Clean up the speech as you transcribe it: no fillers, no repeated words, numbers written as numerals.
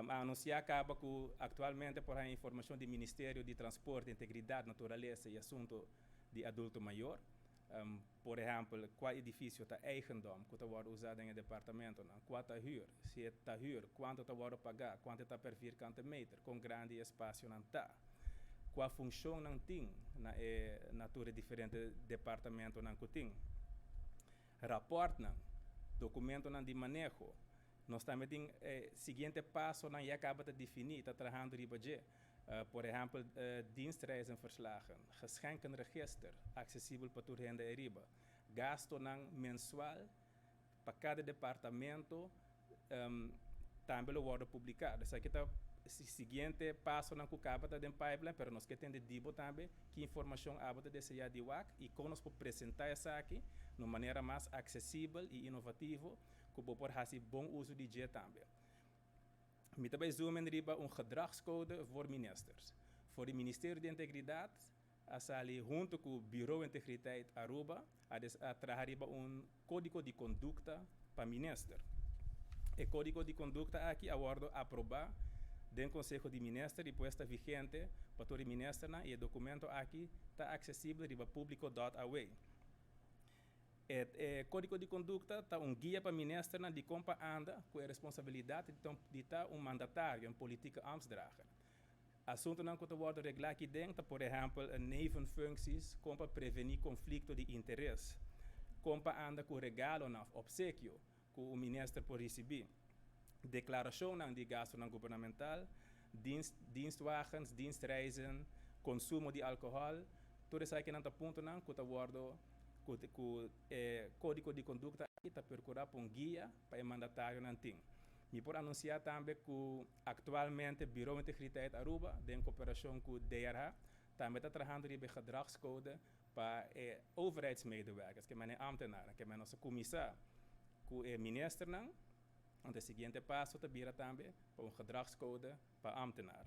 A anunsiá kaba ku aktualmente por haña informashon di Ministerio di Transporte, Integridat, Naturalesa i Asuntu di Adulto Mayor. Por ehèmpel, kua edifisio ta eigendom ku ta wòrdu usá den e departamentonan, kua ta hür, si e ta hür, kuantu ta wòrdu pagá, kuantu ta per vierkante meter, kon grandi e espasionan ta, kua funshonnan tin na e na tur e diferente departamentonan ku tin. Rapòrtnan, dokumentonan di maneho. Nos tambe tin e siguiente pasonan ya kaba ta definí, ta trahando riba dje. Por ehèmpel, dienstreizenverslagen, geschenkenregister, aksesibel pa tur hende ariba, gastonan mensual pa kada departamento tambe lo wòrdu publiká. Esaki ta siguiente pasonan ku kaba ta den pipeline, pero nos ke tende di bo tambe ki informashon abo ta deseá di wak i kon nos por presentá esaki na un manera mas aksesibel i inovativo ku bo por hasi bon uso di dje tambe. Mi ta bai zoom in riba un gedragscode voor ministers. For di Ministerio di Integridat a sali hunto ku Bureau Integriteit Aruba a des a traha riba un kódigo di kondukta pa minister. E kódigo di kondukta aki a wòrdu aprobá den Konseho di Minister i pues ta vigente pa tur e ministernan i e dokumento aki ta aksesibel riba publico.aw. E kódigo di kondukta ta un guia pa ministernan di kon pa anda ku e responsabilidat di ta un mandatario, un politieke ambtsdrager. Asuntunan ku ta wòrdu reglá aki den ta por ehèmpel nevenfuncties, kon pa prevení konflikto di interes, kon pa anda ku regalonan òf opsekio ku un minister por risibí, deklarashonnan di gastunan gubernamental, dienstwagens, dienstreizen, konsumo di alkohòl. Tur esakinan ta puntonan ku ta wòrdu ku e kódigo di kondukta aki ta perkurá pa un guia pa e mandatarionan tin. Mi por anunsiá tambe ku aktualmente Bureau Integriteit Aruba den koperashon ku DRH tambe ta trahando riba e gedragscode pa e overheidsmedewerkers, ke men e ámtenarnan, ke men nos a kuminsá ku e ministernan, anto e siguiente paso ta bira tambe pa un gedragscode pa ámtenar.